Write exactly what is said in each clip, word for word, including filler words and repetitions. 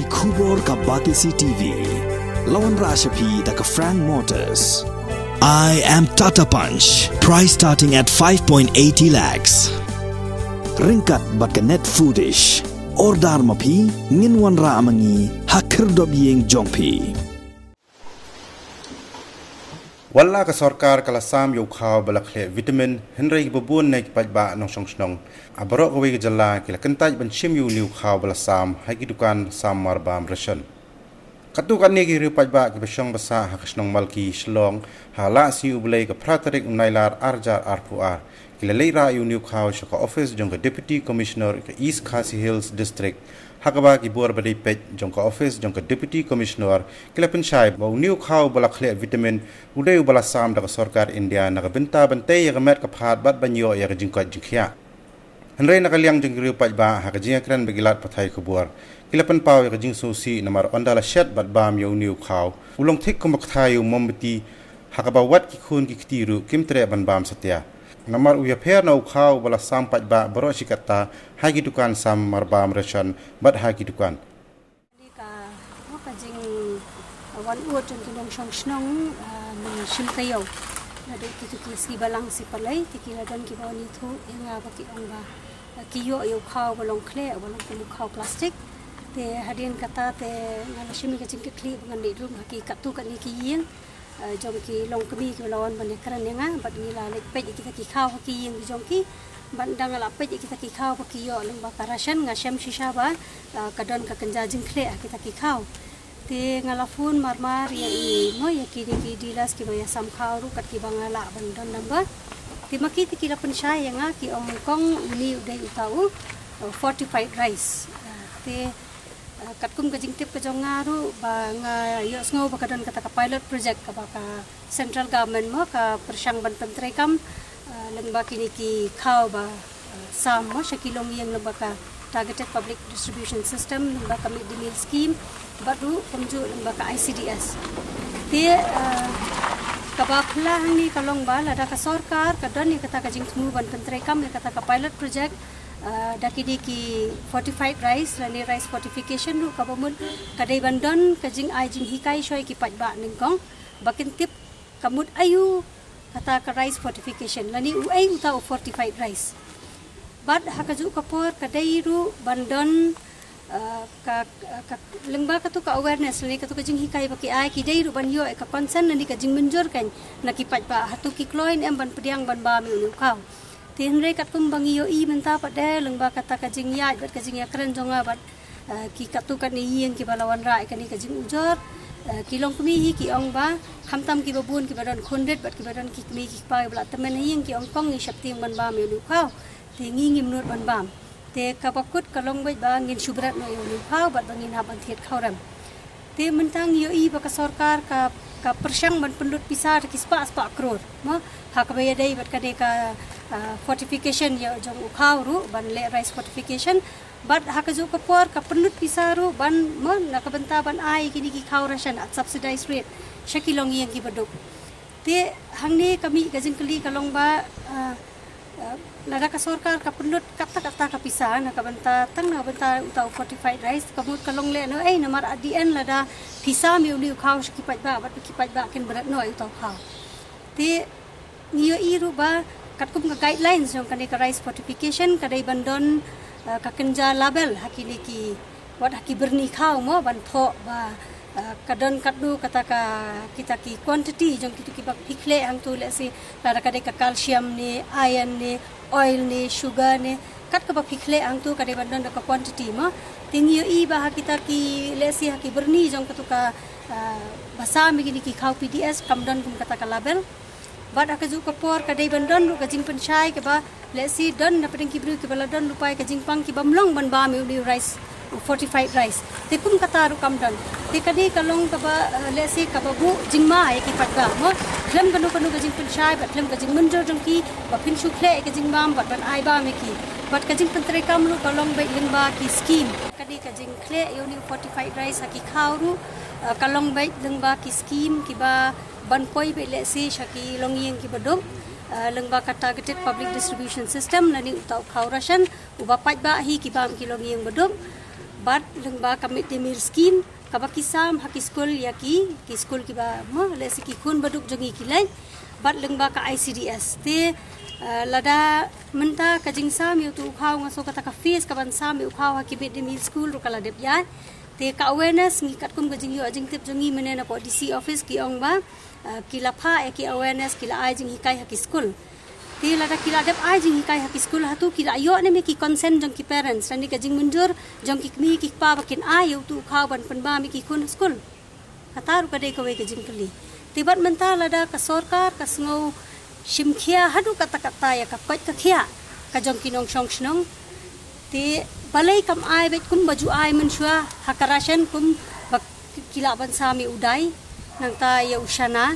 Khubor ka Batesi T V. La wanrah sha phi da ka Frank Motors. I am Tata Punch. Price starting at five point eighty lakhs. Ryngkat bad ka Net Foodish. Order ma phi, ngin wanrah ma ngi ha khyrdop ïing jong phi. Wat la ka sorkar ka la sam ïa u khaw ba la khleh vitamin, hynrei kiba bun na ki paidbah nongshong shnong ha baroh kawei ka jylla ki la kyntait ban shim ïa une u khaw ba la sam ha ki dukan sam marbam ration. Katto katne ki riew paidbah kiba shong ba sah ha ka shnong Malki, Shillong, ha la sngi U Blei ka phra tarik u Nailar ar hajar arphew ar, ki la leit rah ïa une u khaw sha ka office jong ka Deputy Commissioner ka East Khasi Hills District. Ha kaba ki bor ba dei peit jong ka office jong ka Deputy Commissioner ki la pynshai ba une u khaw ba la khleh vitamin u dei uba la sam da ka sorkar India na ka bynta ban tei ïa ka met ka phad bad ban ïoh ïa ka jingkoit jingkhiah. Hynrei na ka liang jong ki riew paidbah ha ka jingïakren bad ki lad pathai khubor, ki la pynpaw ïa ka jingsngewsih namar ynda la shet bad bam ïa une u khaw, u long thik kumba kthai ïa u mombati, ha kaba wat ki khun ki kti ruh kim treh ban bam satia. Namar u ïapher na u khaw ba la sam paidbah baroh shi katta ha ki dukan sam marbam ration bad ha ki dukan. Ka, ka jingwan ud jong ki nongshong shnong, ah, mynshwa taïew. Naduh kito ki sngi balang sngi palei, te ki la don kiba wan ïathuh ïa nga ba ki ong ba, ah, ki ïoh ïa u khaw ba long khleh, ba long kum u khaw plastik. Te hadien kata te nga la shim ïa ka jingkitkhlieh ba ngan leit rung ha ki katto katne ki ïing, eh, jong ki longkmie kiba la wan ban ïakren ïa nga, bad ngi la leit peit ïa kita ki khaw ha ki ïing ki jong ki. Bad ynda nga la peit ïa kita ki khaw ba ki ïoh lyngba ka ration, nga shem shisha ba, eh, ka don ka kynja jingkhleh ha kita ki khaw. Te nga la phone marmar ïa i, mo, ïa kine ki dealers kiba ïasam khaw ruh kat kiba nga lah ban don number. Te ma ki te ki la pynshai ïa nga, ki ong nyngkong une u dei uta u, eh, fortified rice. Eh, te Ah, katkum ka jingtip ka jong nga ruh ba nga ïohsngew ba ka don kata ka pilot project kaba ka central government mo ka pyrshang ban pyntreikam, ah, lyngba kine ki khaw ba, ah, sam mo sha ki longïing lyngba ka targeted public distribution system, lyngba ka mid day meal scheme, bad ruh kumjuh lyngba ka I C D S. Te, ah, kaba phylla hangne ka long ba lada ka sorkar ka don ïa kata ka jingthmu ban pyntreikam ïa kata ka pilot project, ah, da kine ki fortified rice lane rice fortification ruh kaba mut ka dei ban don ka jingai jinghikai shuwa ïa ki paidbah nyngkong ba kin tip ka mut aïu kata ka rice fortification lane uei uta u fortified rice. Bad ha kajuh ka por ka dei ruh ban don, ah, ka, ka, lyngba katu ka awareness lane katu ka jinghikai ba ki ai, ki dei ruh ban ïoh ïa ka consent lane ka jingmynjur kan na ki paidbah, hato ki kloi ne em ban pdiang ban bam ïa une u khaw. Te hynrei katkum ba ngi ïohi mynta pat de lyngba kata ka jingïaid bad ka jingïakren jong nga bad, eh, ki katto katne ïing kiba la wanrah ïa kane ka jingujor, eh, ki longkmie hi ki ong ba khamtam kiba bun kiba don khun rit bad kiba don ki kmie ki kpa kiba la tymmen ha ïing ki ong kong ngi sheptieng ban bam ïa une u khaw. Te ngi ngim nud ban bam. Te kaba kut ka long beit ba ngin shu bret noh ïa une u khaw bad ba ngin hap ban thied khaw rem. Te mynta ngi ïohi ba ka sorkar ka, ka pyrshang ban pynlut pisa da ki spah spah klur, mo, ha kaba ïadei bad kane ka, ah, fortification ïa jong u khaw ruh ban leh rice fortification. Bad ha kajuh ka por ka pynlut pisa ruh ban, mo, na ka bynta ban ai kine ki khaw ration at subsidized rate sha ki longïing kiba duk. Te hangne ka mih ka jingkylli ka long ba, ah, ah, lada ka sorkar ka pynlut katta katta ka pisa na ka bynta, tang na ka bynta uta u fortified rice, ka mut ka long lehnohei, namar at the end lada pisa mih une u khaw sha ki paidbah bad ki paidbah kin bret noh ïa uta u khaw. Te ngi ïohi ruh ba katkum ka guidelines jong kane ka rice fortification ka dei ban don, ah, ka kynja label ha kine ki, wat ha ki byrni khaw, mo, ban thoh ba, ah, ka don katno kata ka, kita ki quantity jong kitu kiba phi khleh hangtu, lehse lada ka dei ka calcium ne, iron ne, oil ne, sugar ne, kat kaba phi khleh hangtu ka dei ban don da ka quantity, mo. Te ngi ïohi ba ha kita ki, lehse ha ki byrni jong katu ka, ah, ba sam ïa kine ki khaw P D S kam don kum kata ka label. Bad ha kajuh ka por ka dei ban don ruh ka jingpynshai kaba lehse don na pdeng ki briew kiba la don lypa ïa ka jingpang ki bym long ban bam ïa une u rice, u fortified rice. Te kum kata ruh kam don. Te kane ka long kaba, eh, lehse kaba buh jingma ïa ki paidbah, mo. Khlem kano kano ka jingpynshai bad khlem ka jingmynjur jong ki ba phin shu khleh ïa ka jingbam bad ban ai bam ïa ki. Bad ka jingpyntreikam ruh ka long beit lyngba ki scheme. Kane ka jingkhleh ïa une u fortified rice ha ki khaw ruh, eh, ka long beit lyngba ki scheme kiba ban poi beit lehse sha ki longïing kiba duk, eh, lyngba ka targeted public distribution system lane uta u khaw ration uba paidbah hi ki bam ki longïing ba duk. Bad lyngba ka mid day meal scheme kaba ki sam ha ki skul ïa ki, ki skul kiba mo lehse ki khun baduk jong ngi ki leit. Bad lyngba ka I C D S te, eh, lada mynta ka jingsam ïa utu u khaw, nga sngew kata ka phase kaban sam ïa u khaw ha ki mid day meal school ruh ka la dep ïaid. Te ka awareness ngi katkum ka jingïoh jingtip jong ngi mynne napoh D C office ki ong ba, eh, ki la phah ïa ki awareness, ki la ai jinghikai ha ki skul. Te lada ki la dep ai jinghikai ha ki skul, hato ki la ïoh ne em ïa ki consent jong ki parents, lane ka jingmynjur jong ki kmie ki kpa ba kin ai ïa utu u khaw ban pynbam ïa ki khun ha skul? Kata ruh ka dei kawei ka jingkylli. Te bad mynta lada ka sorkar ka sngew shim khia haduh katta katta ïa ka koit ka khiah ka jong ki nongshong shnong, te balei kam ai beit kumba ju ai mynshuwa ha ka ration, kumba ki lah ban sam ïa u dai, nangta ïa u shana,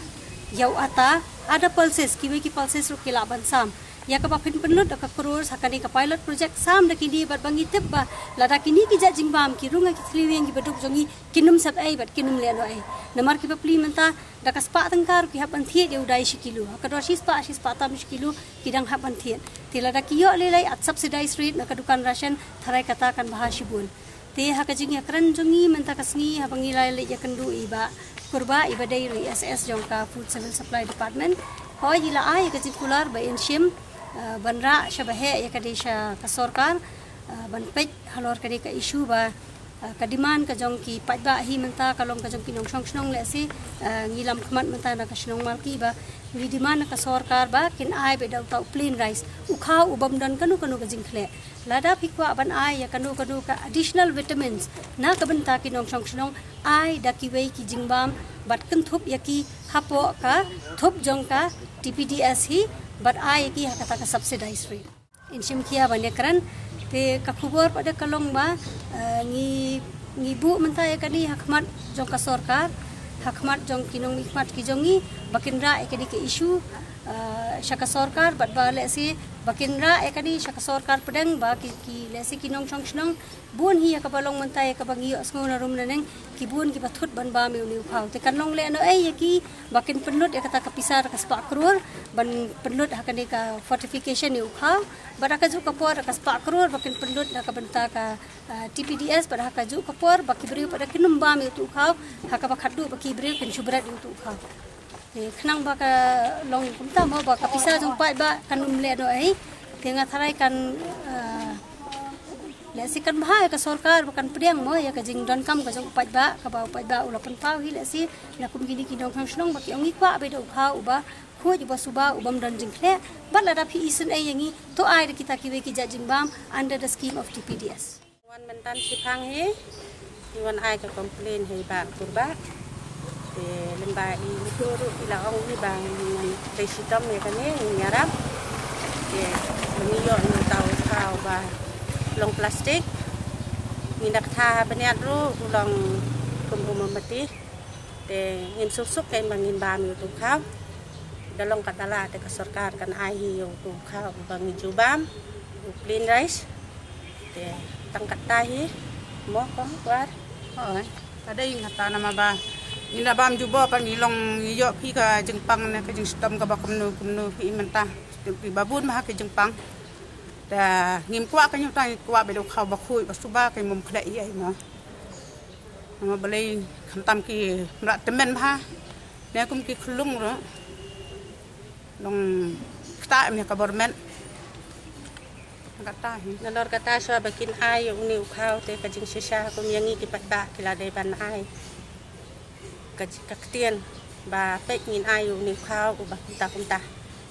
ïa u ata, other pulses, kiwei ki pulses ruh ki lah ban sam. Ïa kaba phin pynlut da ka crores ha kane ka pilot project, sam da kine bad ba ngi tip ba lada kine ki jait jingbam ki rung ha ki thliew ïing kiba duk jong ngi, kin ym sep ei bad kin ym leh noh ei. Namar ki bapli mynta da ka spah tyngka ruh ki hap ban thied ïa u dai shi kilo. Ha ka dor shi spah, shi spah tam shi kilo ki dang hap ban thied. Te lada ki ïoh lei lei at subsidized rate na ka dukan ration, tharai kata kan bha shibun. Te ha ka jingïakren jong ngi mynta ka sngi, haba ngi la leit ïakynduh i Bah Kurbah, iba dei ruh i S S jong ka Food Civil Supply Department, hooid i la ai ïa ka jingkular ba in shim, eh, ban rah sha ba heh ïa kane sha ka sorkar, eh, ban peit halor kane ka issue ba, eh, ka demand ka jong ki paidbah hi mynta ka long ka jong ki nongshong shnong lehse, eh, ngi lam khmat mynta na ka shnong Malki ba ngi demand na ka sorkar ba kin ai beit da uta u plain rice, u khaw u bym don kano kano ka jingkhleh. Lada phi kwah ban ai ïa kano kano ka additional vitamins na ka bynta ki nongshong shnong, ai da kiwei ki jingbam bad kynthup ïa ki hapoh ka thup jong ka T P D S hi, bad ai ïa ki ha kata ka subsidized rate. In shim khia ban ïakren. Te ka khubor pat de ka long ba, eh, ngi, ngi buh mynta ïa kane ha khmat jong ka sorkar, ha khmat jong ki nongmihkhmat ki jong ngi, ba kin rah ïa kane ka issue, eh, sha ka sorkar, bad ba lehse ba kin rah ïa kane sha ka sorkar pdeng, ba ki, ki lehse ki nongshong shnong bun hi ïa kaba long mynta ïa kaba ngi ïohsngew na rum na neng, ki bun kiba thut ban bam ïa une u khaw. Te kan long lehnoh ei ïa ki ba kin pynlut ïa kata ka pisa da ka spah klur ban pynlut ha kane ka fortification ïa u khaw, bad ha kajuh ka por da ka spah klur ba kin pynlut na ka bynta ka, ah, T P D S, bad ha kajuh ka por ba ki briew pat de kin ym bam ïa utu u khaw, ha kaba khatduh ba ki briew kin shu bret ïa utu u khaw. Te khnang ba ka long kumta mo, ba ka pisa jong paidbah kan ym lehnoh ei. Te nga tharai kan, ah, lehse kan bha ïa ka sorkar ba kan pdiang mo ïa ka jingdonkam ka jong u paidbah, kaba u paidbah u la pynpaw hi lehse na kum kine ki nongshong shnong ba ki ong ngi kwah beit da u khaw uba khuid, uba suba, u bym don jingkhleh. Bad lada phi isynei ïa ngi, to ai da kita kiwei ki jait jingbam under the scheme of T P D S. Wan mynta shiphang hi, ngi wan ai ka complain ha i Bah Kurbah. Te lyngba i Bah Kurbah ruh i la ong hi ba ngan trei shitom ïa kane, ngin ïarap. Te ba ngi ïoh ïa uta u khaw ba long plastik. Ngi da kata ha bniat ruh u long kum u mombati. Te ngim suk suk kein ba ngin bam ïa utu u khaw. Da long katba lah te ka sorkar kan ai hi ïa utu u khaw ba ngi ju bam, u plain rice. Te tang katta hi mo, kong kwar. Hooid. Ka dei ngata namar ba ngi la bam jubor, ba ngi long ngi ïoh phi ka jingpang ne ka jingshitom kaba kumno kumno phi mynta. Shitom phi ba bun bha ka jingpang. Te ngim kwah ka, ngi ta ngi kwah beit da u khaw ba khuid ba suba, ka mum khleh ïa i mo. Namar balei khamtam ki mrad tymmen bha ne kum ki khyllung ruh. Long kata em ïa ka government. Kata hi. Nalor kata shuwa ba kin ai ïa une u khaw te ka jingshisha kum ïa ngi ki paidbah ki la dei ban ai ka ji-, ka ktien ba peit ngin ai ïa une u khaw uba kumta kumta.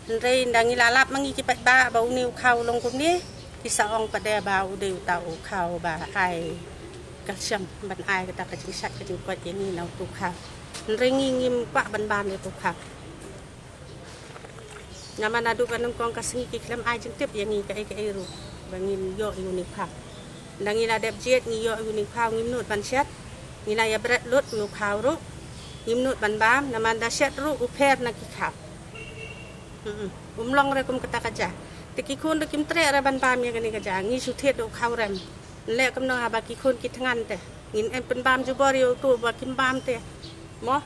Hynrei nda ngi la lap ma ngi ki paidbah ba une u khaw u long kumne, ki sa ong pat de ba u dei uta u khaw ba ai calcium ban ai kata ka jingshait ka jingkoit ïa ngi na utu u khaw. Hynrei ngi ngim kwah ban bam ïa utu u khaw. Namar naduh ka nyngkong ka sngi ki khlem ai jingtip ïa ngi kaei kaei ruh ba ngin ïoh ïa une u khaw. Nda ngi la dep jied ngi ïoh ïa une u khaw ngim nud ban shet. Ngi la ïa bret lut une u khaw ruh ngim nud ban bam, namar da shet ruh u pher na ki khaw. Mm-mm. Um long re kum kata ka ja. Te ki khun ruh kim treh re ban bam ïa kane ka ja. Ngi shu thied da u khaw rem. Leh kumno haba ki khun ki thngan te. Ngin em pynbam jubor ïa utu ba kim bam te. Mo?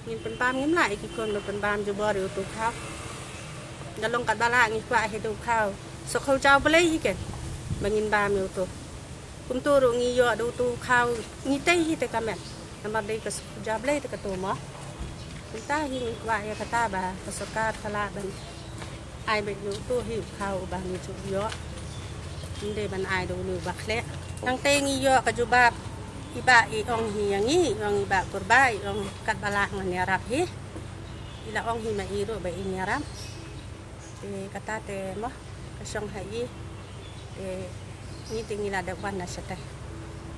Ngin pynbam, ngim lah ïa ki khun ba pynbam jubor ïa utu u khaw. Nga long katba lah ngi kwah hi da u khaw. Sa khaw jaw Blei hi ken ba ngin bam ïa utu. Kumta ruh ngi ïoh da utu u khaw, ngi tei hi te ka met. Namar dei ka suk ja Blei te ka tu mo. Kumta hi ngi kwah ïa kata ba ka sorkar ka lah ban ai beit ïa utu hi u khaw uba ngi ju ïoh. Ym dei ban ai da uni uba khleh. Nangta ngi ïoh ka jubab, i bah i ong hi ïa ngi, i ong i bah Kurba, i ong katba lah ngan ïarap hi. I la ong hi ma i ruh ba in ïarap. Te kata te mo, ka shong ha i. Te ngi te ngi la dep wan na shatei.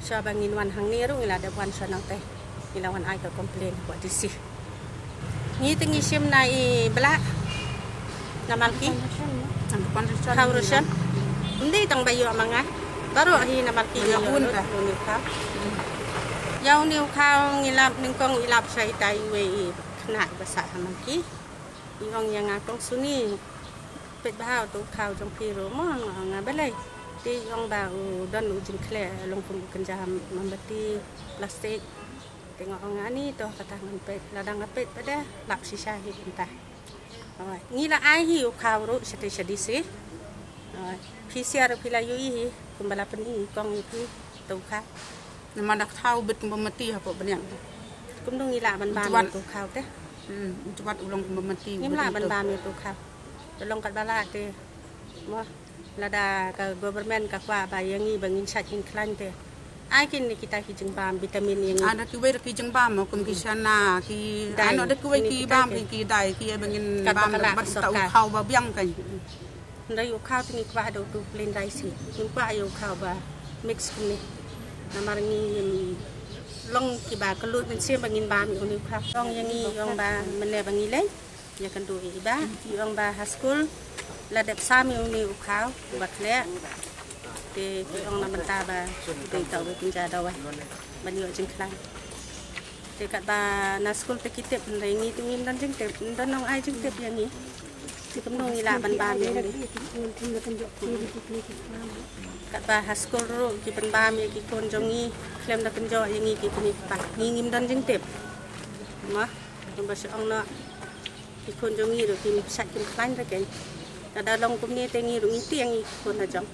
Shuwa ba ngin wan hangne ruh ngi la dep wan shuwa nangtei. Ngi la wan ai ka complain ha ka D C. Ngi te ngi shim na i Blah, na Malki. Khaw Roshan. Ym dei tang ba ïoh ma nga. Baroh hi na Malki ïoh uni u khaw. Ïa uni u khaw ngi lap nyngkong, i lap sha itai iwei i khynnah iba sah ha Malki. I ong ïa nga, kong Suni, peit bha utu u khaw jong phi ruh mo, nga ong, nga balei? Te i ong ba u don u jingkhleh long kum u kynja mombati plastik. Te nga ong, ani to kata ngan peit, lada nga peit pat de lap shisha hi kumta. Ngi la ai hi u khaw ruh shatei sha D C. Phi sha ruh phi la ïohi hi kumba la pyni i kong ïa phi utu u khaw. Namar da khaw bit kumba mati hapoh bniang. Kumno ngi lah ban bam ïa utu u khaw te? Hmm, u jwat u long kumba mati. Ngim lah ban bam ïa utu u khaw. Te long katba lah te mo, lada ka government ka kwah ba ïa ngi ba ngin shait ngin khlaiñ te ai kin ne kita ki jingbam vitamin ïa ngi. Ada kiwei da ki jingbam kum ki shana, ki dai, ano da kiwei ki bam ki dai ki ïa ba ngin bam da bad kita u khaw ba biang kan. Hynrei u khaw te ngi kwah da utu plain rice hi. Ngim kwah ïa u khaw ba mix kumne. Namar ngi long kiba kylluid mynsiem ba ngin bam ïa une u khaw. Ong ïa ngi, ong ba mynne ba ngi leit ïakynduh ïa i bah, i ong ba ha skul la dep sam ïa une u khaw uba khleh. Te ki ong na bynta ba dei tang ba kynja dawai ban ïoh jingkhlaiñ. Te katba na skul te ki tip, hynrei ngi te ngim don jingtip, ym don nong ai jingtip ïa ngi. Te kumno ngi lah ban bam ïa ngi? Katba ha skul ruh ki pynbam ïa ki khun jong ngi khlem da kynjoh ïa ngi ki kmie ki kpa. Ngi ngim don jingtip. Mo, kumba shu ong noh, ki khun jong ngi ruh kim shait kim khlaiñ re keiñ. Lada long kumne te ngi ruh ngi tieng ïa ki khun la jong.